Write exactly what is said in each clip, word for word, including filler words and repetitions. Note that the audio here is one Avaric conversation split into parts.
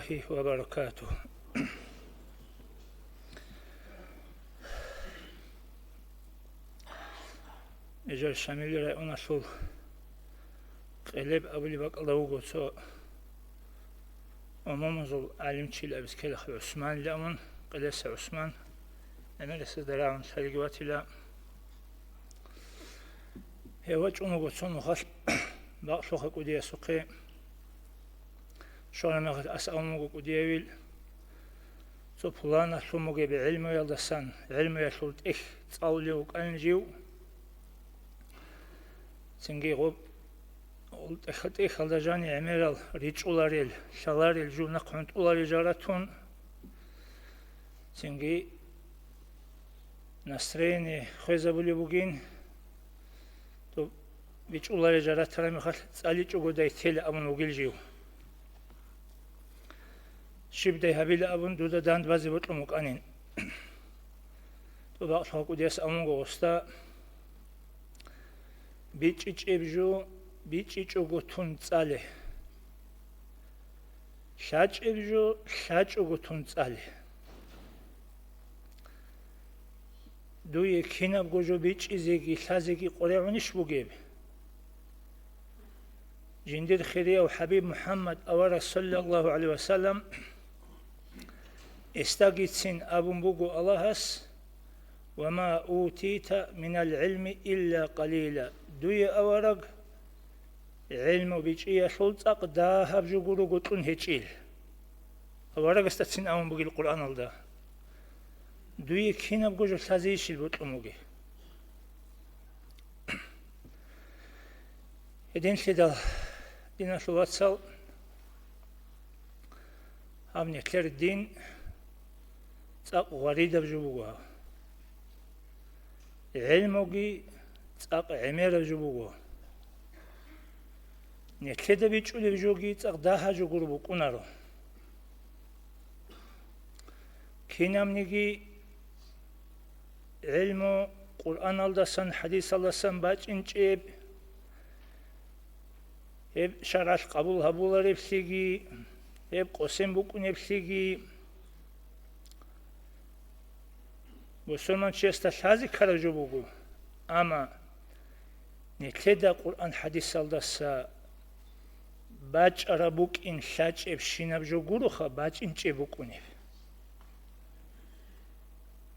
ва баракатугь. Ижар Шамил районалъул Къелеб абулеб бакӀалда вуго цо умумузул гӀалимчил абискелахъ ГӀусманил абун, Къелеса ГӀусман, гӀемерисезда рагӀун лъалиги ватила. Гьев вачӀун вуго цо нухалъ бакълъухъа кӀудиясухъе. Щвараб мехалъ ас абун буго кӀудиявил, цо пуланалъун бугеб гӀелмуялдасан, гӀелмуялъул тӀехь цӀалулев вукӀанин жив. Цинги гъоб, гъол тӀехь-, тӀехьалда жани гӀемерал ричӀчӀуларел, лъаларел, жив нахъ гӀунтӀуларел жал ратун, цинги настроение хвезабулеб бугин, то бичӀчӀуларел жал ратараб мехалъ цӀаличӀого дайтела абун вугил жив. Щибдай гьабила абун дуда дандбазе бокьун букӀанин. То бакълъухъа кӀудияс абун буго гъосда: «БичӀчӀичӀеб жо бичӀчӀичӀого тун цӀале. ЛъачӀеб жо лъачӀого тун цӀале». Дуе кинабго жо бичӀчӀизеги лъазеги къваригӀунищ бугеб? Жиндир хирияв ХӀабиб МухӀаммад авараг, саллаллагьу гӀалайгьи ва саллам, гьесдагицин абун буго Аллагьас: «Ва ма утита минал гӀилми илла къалила». Дуе, авараг, гӀелму бичӀчӀиялъул цӀакъ дагьаб жо гуро гьечӀил. Аварагасдацин абун бугил Къуръаналда: «Дуе кинабго жо лъазейищил бокьун бугеб?» Гьединлъидал, диналъул вацал, гьаб нилъер дин цӀакъ гъваридаб жо буго гьаб. ГӀелмуги цӀакъ гӀемераб жо буго. Нилъеда бичӀчӀулеб жоги цӀакъ дагьа жо гуро букӀунаро. Кинабниги гӀелму Къуръаналдасан, хӀадисалдасан бачӀинчӀеб, гьеб шаргӀалъ къабул гьабулареблъиги, гьеб къосин букӀунеблъиги, бусурманчиясда лъазе ккараб жо буго, амма нилъеда Къуръан-хӀадисалдаса бачӀараб букӀин лъачӀебщинаб жо гуроха бачӀинчӀеб букӀунеб.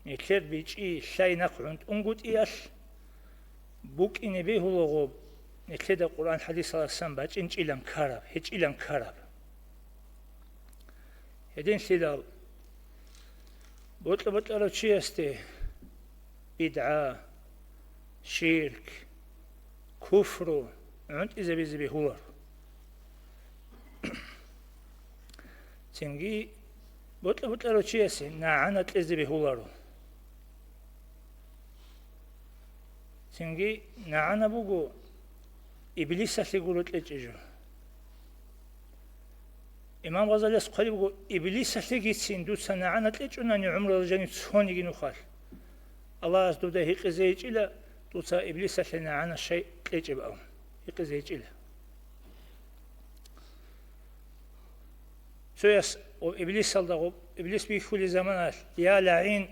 Нилъер бичӀчӀи лъай нахъ гӀунтӀунгутӀиялъ букӀине бегьулаго, нилъеда Къуръан-хӀадисалдасан бачӀинчӀилан ккараб, гьечӀилан ккараб. Гьединлъидал бокьа-бокьарав чиясде бидгӀа, ширк, куфру гӀунтӀизабизе бегьуларо. Цинги бокьа-бокьарав чиясе нагӀана кьезе бегьуларо. Цинги нагӀана буго Иблисалъе гуро кьечӀеб жо. Имам Гъазалияс хъвалеб буго: «Иблисалъегицин дуца нагӀана кьечӀунани гӀумруялда жанив цониги нухалъ, Аллагьас дуда гьикъизе гьечӀила, дуца Иблисалъе нагӀана щай кьечӀеб», – абун, гьикъизе гьечӀила. Цояс гъоб Иблисалда, гъоб Иблис бихьулел заманалъ: «Я лагӀин,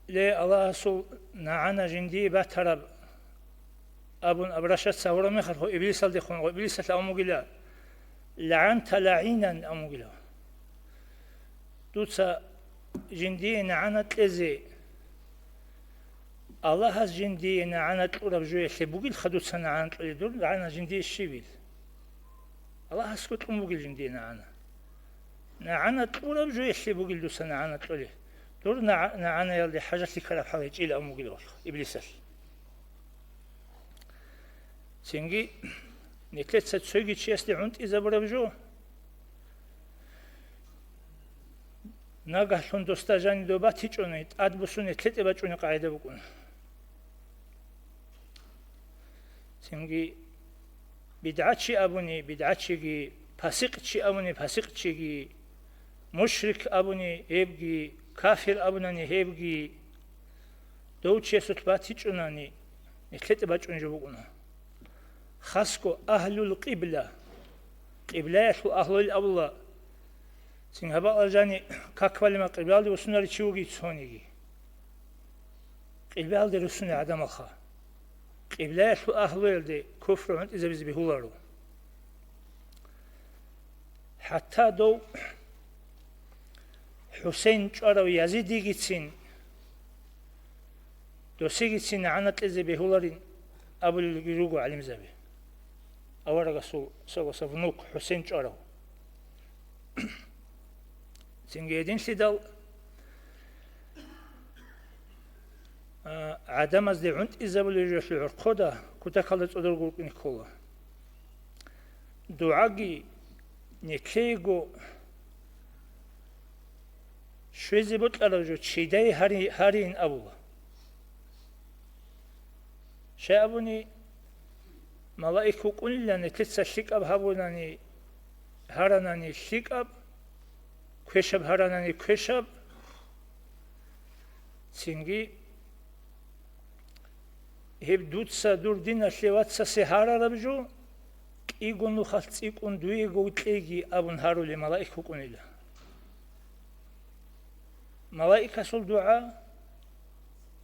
ле, Аллагьасул нагӀана жиндие батараб», – абун, обращаться гьабураб мехалъ, гъо Иблисалдехун, гъо Иблисалъ абун бугила: «ЛагӀанта лагӀинан», – абун бугила. Дуца жиндие нагӀана кьезе, Аллагьас жиндие нагӀана кьураб жоялъе бугилха дуца нагӀана кьолеб, дур нагӀана жиндие щибил? Аллагьасго кьун бугил жиндие нагӀана. НагӀана кьураб жоялъе бугил дуца нагӀана кьолеб. Дур нагӀ-, нагӀанаялде хӀажалъи ккараб хӀал гьечӀила абун бугила Иблисалъ. Цинги нилъеца цоги чиясде гӀунтӀизабураб жо. Нагагьлъун досда жаниб доб батичӀони, тӀадбуссун нилъеде бачӀунеб къагӀида букӀуна. Цинги бидгӀачи абуни, бидгӀачиги, пасикъчи абуни, пасикъчиги, мушрик абуни гьебги, кафир абунани гьебги, дов чиясулъ батичӀунани, нилъеде бачӀунеб жо букӀуна. Хасго агьлул къибла, къиблаялъул агьлуял абула, Цин гьабаалда жани как балеб мехалъ къиблаялде руссунарев чи вугев цониги. Къиблаялде руссунел гӀадамалха. Къиблаялъул агьлуялде куфру гӀунтӀизабизе бегьуларо. ХӀатта дов ХӀусейн чӀварав Язидигицин, досигицин гӀана кьезе бегьуларин абулелги руго гӀалимзаби. Аварагасул, саллаллагьу гӀалайгьи ва саллам, внук ХӀусейн чӀварав. Цинги гьединлъидал, а, гӀадамазде гӀунтӀизабулел жоялъул гӀорхъода кутакалда цӀодорго рукӀине ккола. ДугӀаги нилъеего щвезе бокьараб жо чидай гьари-, гьариин абула. Щай абуни, малаик вукӀунила нилъеца лъикӀаб гьабунани гьаранани лъикӀаб, квешаб гьаранани квешаб. Цинги гьеб дуца дур диналъе вацасе гьарараб жо, кӀиго нухалъ цӀикӀкӀун дуего кьеги абун гьарулел малаик вукӀунила. Малаикасул дугӀа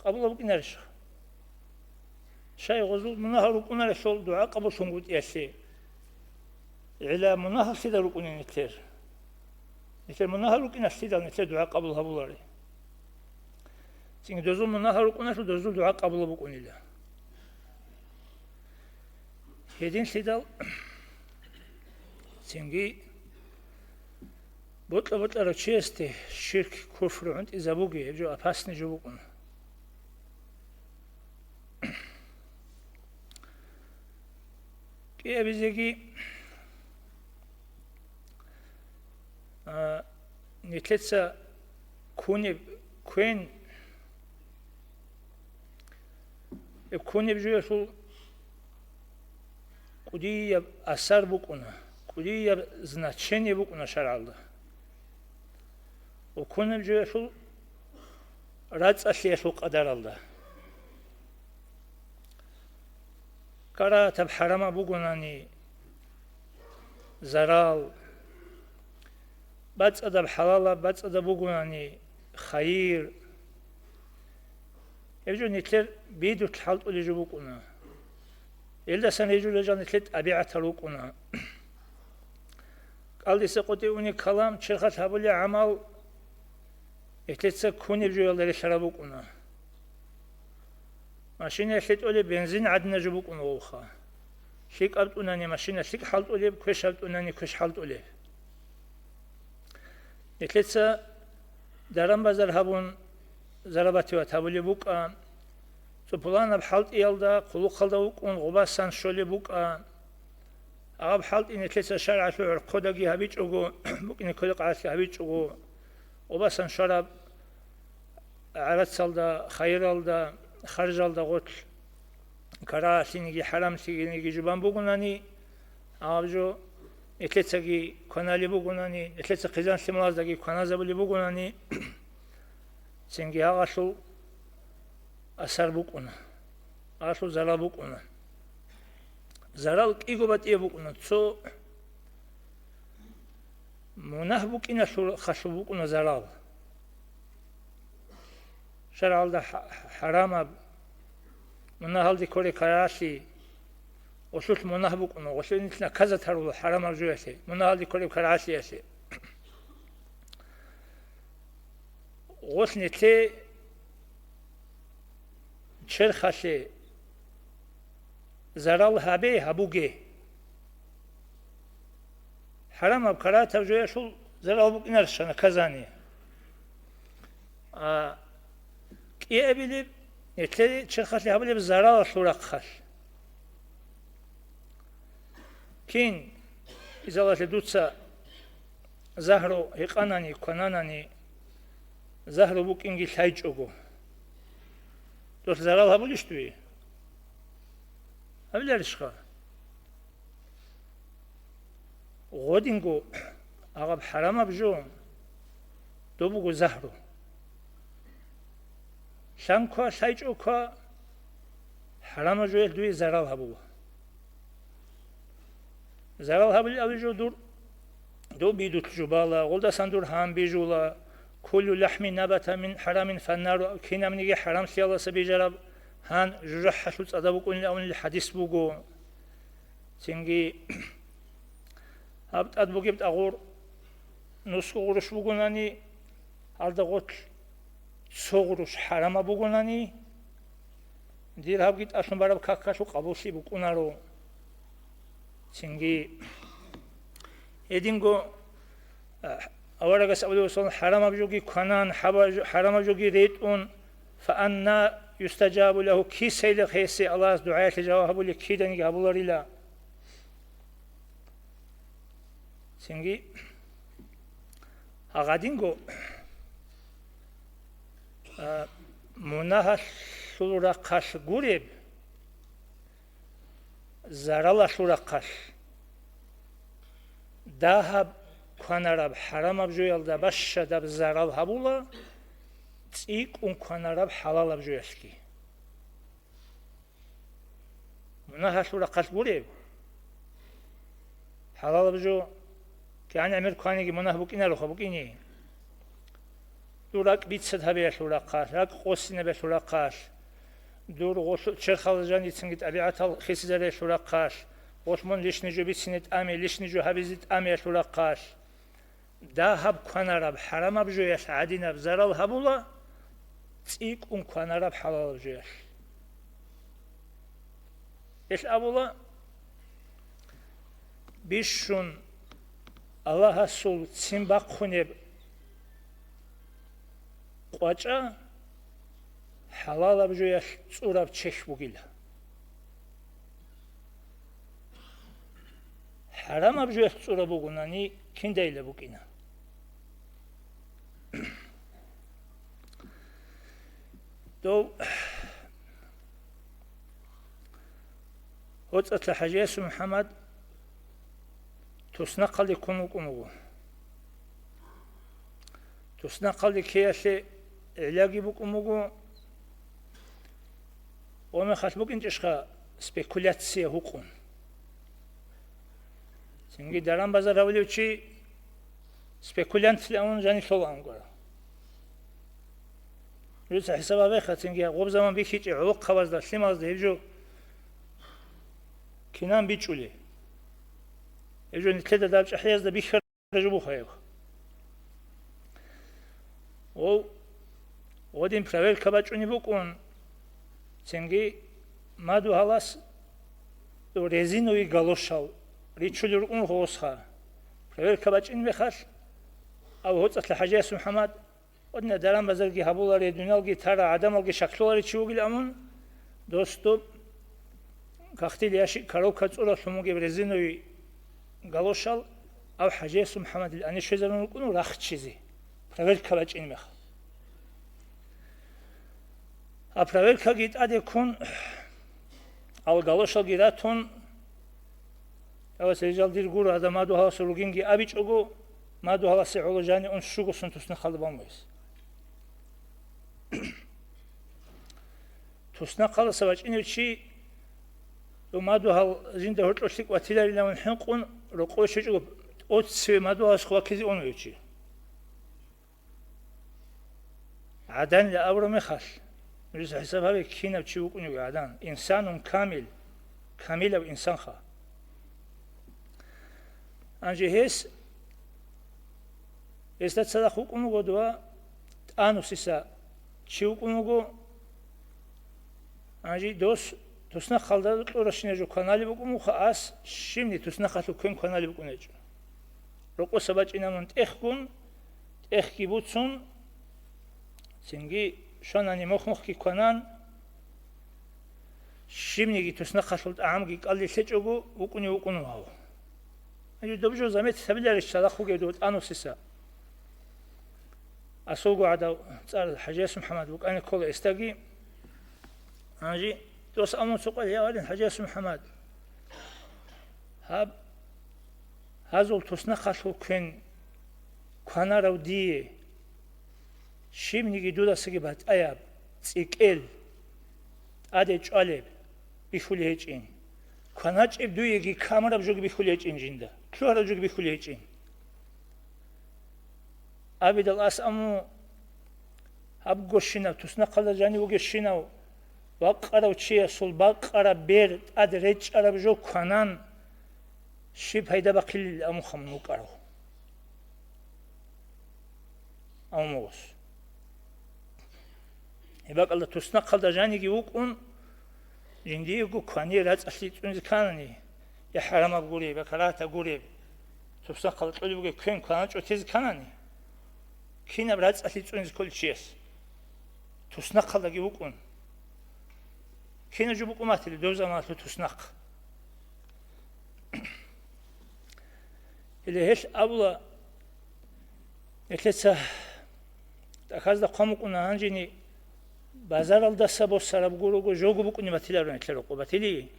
къабул букӀинарищха? Щай, гъозул мунагьал рукӀунарелъул дугӀа къабуллъунгутӀиялъе. Гьела мунагьал лъида рукӀунин нилъер? Нилъер мунагьал рукӀиналъидал нилъер дугӀа къабул гьабулари. Цинги дозул мунагьал рукӀуналъул дозул дугӀа къабул букӀунила. Гьединлъидал цинги бокьа-бокьарав чиясде ширк, куфру гӀунтӀизабуги, гьеб жо опасный жо букӀун. КӀиабизеги, а, нилъеца кунеб, квен, э, кунеб жоялъул кӀудияб асар букӀуна, кӀудияб значение букӀуна шаргӀалда. Ва кунеб жоялъул рацӀцӀалъиялъул къадаралда. Карагьатаб хӀарамаб бугонани, зарал, бацӀцӀадаб хӀалалаб бацӀцӀадаб бугонани, хайир. Гьеб жо нилъер бидулъ хӀалтӀулеб жо букӀуна. Гьелдасан гьеб жо режал нилъер тӀабигӀатал рукӀуна. КӀалдиса къотӀи уни калам, черхалъ гьабулеб гӀамал, нилъеца кунеб жоялда релълъараб букӀуна. Машинаялъе тӀолеб бензин гӀадинаб жо букӀун вовха. ЛъикӀаб тӀунани машина лъикӀ хӀалтӀулеб, квешаб тӀунани квеш хӀалтӀулеб. Нилъеца даран-базар гьабун, зарабатывать гьабулеб букӀа, цӀупуланаб хӀалтӀиялда, хъулухъалда вукӀун гъобасан щолеб букӀа, гьаб хӀалтӀи нилъеца шаргӀалъул гӀорхъодаги гьабичӀого, букӀине кколеб къагӀалъги гьабичӀого, гъобасан щвараб гӀарацалда, хайиралда, харжалда гъорлъ карагьалъиниги хӀарамлъиниги жубан бугонани, гьаб жо нилъецаги кваналеб бугонани, нилъеца хъизан-лъималаздаги кваназабулеб бугонани, цинги гьагъалъул асар букӀуна, гьагъалъул зарал букӀуна. Зарал кӀиго батӀияб букӀуна, цо мунагь букӀиналъул халъул букӀуна зарал. ШаргӀалда хӀа-, хӀарамаб, мунагьалде кколеб карагьалъи, гъолъулъ мунагь букӀуна, гъолъие нилъ наказать гьарула хӀарамаб жоялъе, мунагьалде кколеб карагьалъиялъе. Гъолъ нилъее черхалъе зарал гьабе, гьабуге. ХӀарамаб, карагьатаб жоялъул зарал букӀинарищха наказание? А, кӀиабилеб, нилъее черхалъе гьабулеб заралалъул рахъалъ. Кин, изалалъе дуца загьру гьекъанани, квананани, загьру букӀинги лъайчӀого, дос зарал гьабулищ дуе? Гьабиларищха? Гъодинго гьаб хӀарамаб жо, доб буго загьру. Лъан ква, лъайчӀо ква, хӀарамаб жоялъ дуе зарал гьабула. Зарал гьабулеб жо дур Доб бидулъ жубала, гъолдасан дур гьан бижула, куллу лахми набата мин хӀарамин фаннару, кинабниги хӀарамлъиялдаса бижараб гьан жужахӀалъул цӀадаб букӀунилан абунел хӀадис буго. Цинги гьаб тӀад бугеб тӀагъур нусго гъурущ бугонани, гьалда гъорлъ цо гъурущ хӀарамаб бугонани, дир гьабги тӀалъун бараб какалъул къабуллъи букӀунаро. Цинги гьединго, а, аварагас абулеб буго, хӀарамаб жоги кванан, хӀаба-, хӀарамаб жоги ретӀун, фаанна юстаджабу лагьу, кисайилан гьесие Аллагьас дугӀаялъе жаваб гьабулеб, киданиги гьабуларила. Цинги гьагъадинго, а, мунагьалъул рахъалъ гуреб, заралалъул рахъалъ, дагьаб кванараб хӀарамаб жоялда бащадаб зарал гьабула, цӀикӀкӀун кванараб хӀалалаб жоялъги. Мунагьалъул рахъалъ гуреб? ХӀалалаб жо, кигӀан гӀемер кваниги мунагь букӀинароха букӀине. Дур ракӀ бицад гьабиялъул рахъалъ, ракӀ къосинабиялъул рахъалъ, дур гъолъ черхалда жаницинги тӀабигӀатал хисизариялъул рахъалъ, гъолъ мун лишни жо бицине тӀами, лишни жо гьабизе тӀамиялъул рахъалъ. Дагьаб кванараб хӀарамаб жоялъ гӀадинаб зарал гьабула, цӀикӀкӀун кванараб хӀалалаб жоялъ. Гьелъ абула, бищун Аллагьасул ццин бахъунеб къвачӀа хӀалалаб жоялъ цӀураб чехь бугила. ХӀарамаб жоялъ цӀураб бугонани, киндайила букӀина. Дов ГьоцӀалъа ХӀажиясул МухӀаммад туснахъалде ккун вукӀун вуго. Туснахъалде ккеялъе гӀиллаги букӀун буго, ва мехалъ букӀинчӀищха спекуляция гьукъун. Цинги даран-базар гьавулев чи спекулянтлъи абун жанив лъолаан гуро. Жуца хӀисаб гьабеха, цинги гъоб заман бихьичӀеб гӀолохъабазда, лъималазда гьеб жо кинан бичӀчӀулеб? Гьеб жо нилъеда дабчӀахӀиязда бихьараб жо буха гьеб. Гъов гъодин проверка бачӀунеб букӀун, цинги мадугьалас резиновый галошал ричулел рукӀун гъосха. Проверка бачӀин мехалъ, абу ГьоцӀалъа ХӀажияс МухӀаммад, гьадинаб даран-базарги гьабуларей, дуниялги тарай, гӀадамалги щаклъуларей чи вугилан абун, дос доб кахтил ящик, коробка цӀуралъун бугеб резиновый галошал абу ХӀажияс МухӀаммадил ане щвезарун рукӀун рахчизе, проверка бачӀин мехалъ. А проверкаги тӀаде ккун, ал галошалги ратун, Авас гьел жал дир гуро, гьадаб мадугьаласул ругинги абичӀого, мадугьаласе гӀоло жанив ун щуго сон туснахъалда бан бугес. Туснахъалдаса вачӀинев чи, дов мадугьал жинда гьоркьор лъикӀ ватиларилан хӀинкъун, рокъове щвечӀого, тӀоцеве мадугьалас вакизе унев чи. ГӀаданилан абураб мехалъ, нужеца хӀисаб гьабе, кинав чи вукӀунев гӀадан, инсанун камил, камилав инсанха. Гьанже гьес, гьесда цадахъ вукӀун вуго дова тӀанусиса чи вукӀун вуго, Гьанже дос туснахъалда кьуращинаб жо кваналеб букӀун буха, ас щибни туснахъалъув квен кваналеб букӀун гьечӀо. Рокъоса бачӀинабун тӀехгун, тӀехги буцун, цинги щванани мохь-мохьги кванан, щибниги туснахъалъул тӀагӀамги кӀалдилъ гьечӀого вукӀунев вукӀун вав. Гьанже доб жо заметить гьабиларищ цадахъ вугев дов тӀанусиса? Асулго гӀадав цӀар ХӀажияс МухӀаммад вукӀана ккола эсдаги. Гьанже дос абун цо къваригӀел гьарин, ХӀажияс МухӀаммад, гьаб, гьазул туснахъалъул квен кванарав дие, щибниги дудасаги батӀаяб, цӀикӀкӀел, тӀаде чӀвалеб бихьулей гьечӀин. КваначӀеб дуеги камураб жоги бихьулей гьечӀин жинда, лъугьараб жоги бихьулей гьечӀин. Абидал ас аму гьаб гощинав, туснахъалда жанив вугевщинав, вакъарав чиясул бакъараб бер тӀад речӀчӀараб жо кванан, щиб пайда бахъилил амухъ мун вукӀарав? Амугъус. Гьеб бакӀалда туснахъалда жаниги вукӀун, жиндиего квани рацӀцӀалъи цӀунзе кканани, я хӀарамаб гуреб, я карагьатаб гуреб, туснахъалда кьолеб бугеб квен кваначӀо тезе кканани, кинаб рацӀцӀалъи цӀунзе кколев чияс? Туснахъалдаги вукӀун. Кинаб жо букӀун батила доб заманалъул туснахъ? Гьеле гьелъ абула, нилъеца тӀахьазда хъван букӀуна гьанжени базаралдаса босараб гурого жого букӀунеб батиларо нилъер рокъоб, батилищ?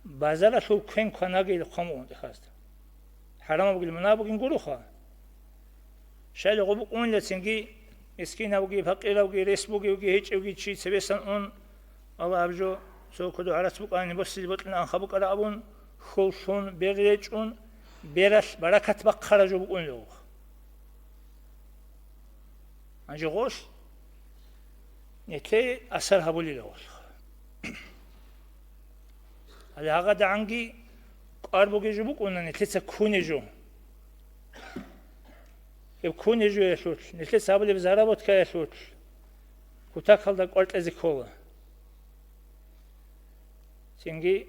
Базаралъул квен кванаги хъван букӀун тӀахьазда. ХӀарамаб бугин, мунагьаб бугин гуроха. Щайлаго букӀунила цинги мискинавги, пакъиравги, рес бугевги, гьечӀевги чи цебесан ун, Аллагь, гьаб жо цо кодо гӀарац букӀани босизе бокьун анха букӀара абун, хьул лъун, бер речӀчӀун, бералъ баракат бахъараб жо букӀунила гъо. Гьанже гъолъ нилъее асар гьабулила гъолъ. Гьале гьагъадагӀанги кӀвар бугеб жо букӀуна нилъеца ккунеб жо. Гьеб ккунеб жоялъулъ, нилъеца гьабулеб заработкаялъулъ кутакалда кӀвар кьезе ккола. Цинги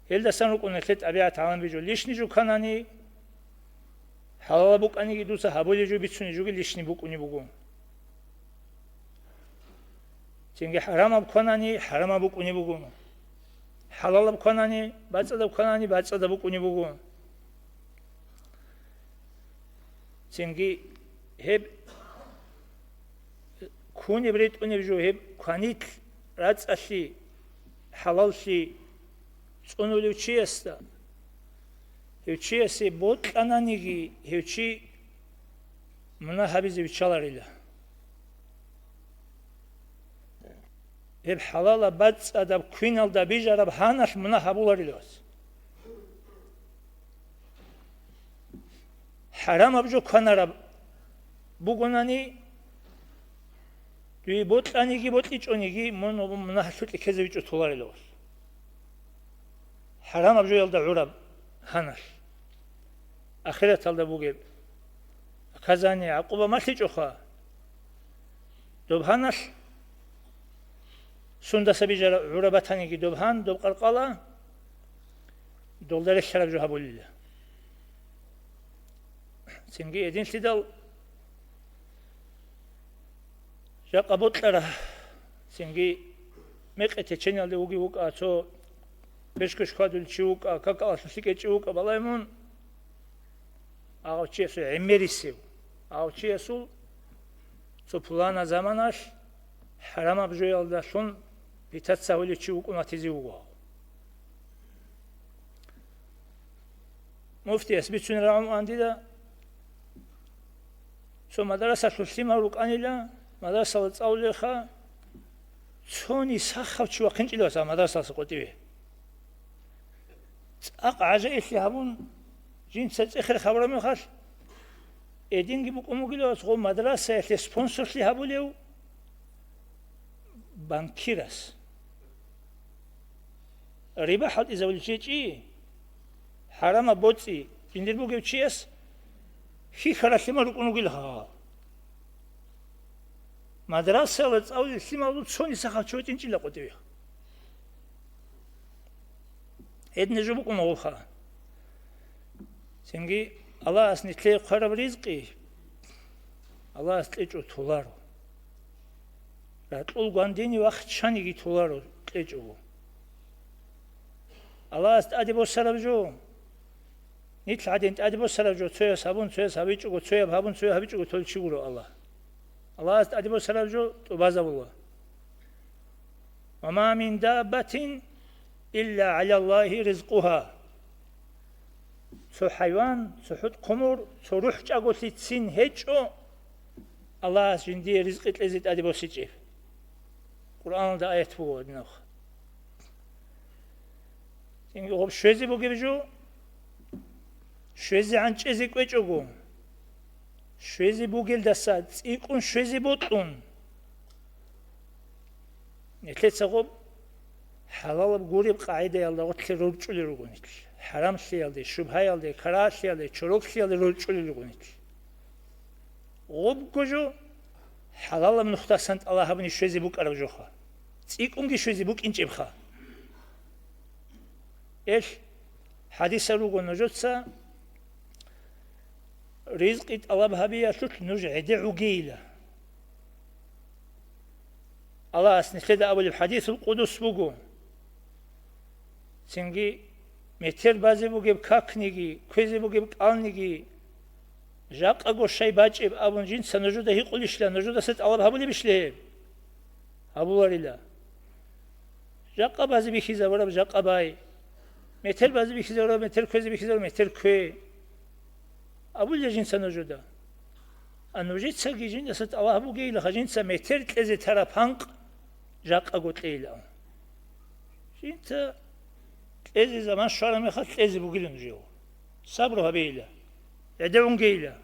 гьелдасан рукӀуна нилъер тӀабигӀат гьалаб жо. Лишни жо кканани, хӀалалаб букӀаниги дуца гьабулеб жо бицунеб жоги лишни букӀунеб буго. Цинги хӀарамаб кканани, хӀарамаб букӀунеб буго. ХӀалалаб кканани, бацӀцӀадаб кканани, бацӀцӀадаб букӀунеб буго. Цинги гьеб ккунеб ретӀунеб жо гьеб кванилъ, рацӀцӀалъи, хӀалаллъи цӀунулев чиясда, гьев чиясе бокьананиги, гьев чи мунагь гьабизе виччаларила. Гьеб хӀалалаб бацӀцӀадаб квиналда бижараб гьаналъ мунагь гьабуларила. ХӀарамаб жо кванараб бугонани, дуе бокьаниги бокьичӀониги, мун мунагьалъукье ккезе вичӀо толарила. ХӀарамаб жоялда гӀураб гьаналъ, ахираталда бугеб наказание, гӀакъуба малъичӀоха. Доб гьаналъ, сундаса бижараб гӀураб батаниги доб гьан, доб къаркъала, долда релълъараб жо гьабулила. Цинги гьединлъидал жакъа бокьара, цинги мекъи течениялде вугев вукӀа, цо пешкаш хьвадулев чи вукӀа, какалалъулъ лъикӀав чи вукӀа, балай мун, гьав чиясул гӀемерисев, гьав чиясул цо пуланаб заманалъ хӀарамаб жоялдалъун питаться гьавулев чи вукӀун ватизе вуго. Муфтияс бицунеб рагӀун ан дида, цо мадрасалъул лъимал рукӀанила, мадрасалда цӀалулелха, цони сахав чи вахъинчӀила ва мадрасалдаса къватӀиве. ЦӀакъ гӀажаиблъи гьабун, жинца цӀехере хабураб мехалъ, гьединги букӀун бугила гъо мадрасаялъе спонсорлъи гьабулев банкирас. Риба хӀалтӀизабулев чи, хӀарамаб боцӀи жиндир бугев чияс хьихьараб лъимал рукӀун ругила гьал. Мадрасаялда цӀалулел лъималазул цони сахав чи вачӀинчӀила къватӀиве. Гьединаб жо букӀуна гъолха. Цинги Аллагьас нилъее хъвараб ризкъи Аллагьас кьечӀого толаро. Ракьул гвандине вахчаниги толаро кьечӀого. Аллагьас тӀаде босараб жо, нилъ гӀадин тӀаде босараб жо, цояс гьабун, цояс гьабичӀого, цояб гьабун, цояб гьабичӀого толев чи гуро Аллагь. Аллагьас тӀаде босараб жо тӀубазабула. «Ва ма мин даббатин илля гӀалаллагьи ризкъугьа». Цо хӀайван, цо хӀутӀ-хъумур, цо рухӀ чӀаголъи цин гьечӀо Аллагьас жиндие ризкъи кьезе тӀаде босичӀеб. Къуръаналда аят буго гьадинабха. Цинги гъоб щвезе бугеб жо, щвезегӀан чӀезе кӀвечӀого, Щвезе бугелдаса цӀикӀкӀун щвезе бокьун. Нилъеца гъоб хӀалалаб гуреб къагӀидаялда гъорлъе рорчӀулел руго нилъ. ХӀарамлъиялде, шубгьаялде, карагьалъиялде, чороклъиялде рорчӀулел руго нилъ. Гъобго жо хӀалалаб нухдасан тӀалаб гьабуни щвезе букӀараб жоха. ЦӀикӀкӀунги щвезе букӀинчӀебха. Эл, хӀадисал руго нужеца, ризкъи тӀалаб гьабиялъулъ нуж гӀедегӀугейила. Аллагьас нилъеда абулеб хӀадисул къудус буго. Цинги метер базе бугеб какниги, кквезе бугеб кӀалниги, жакъаго щай бачӀеб абун жинца нужеда гьикъулищила, нужедаса тӀалаб гьабулебищ гьеб? Гьабуларила. Жакъа базе бихьизабураб жакъа бай. Метер базе бихьизабураб метер, кквезе бихьизабураб метер ккве. Абулеб жинца нужеда. А нужецаги жиндаса тӀалаб гьабугейилаха, жинца метер кьезе тараб гьанкъ жакъаго кьейилан. Жинца кьезе заман щвараб мехалъ кьезе бугила нужего. Сабру гьабейила. ГӀедегӀунгейила.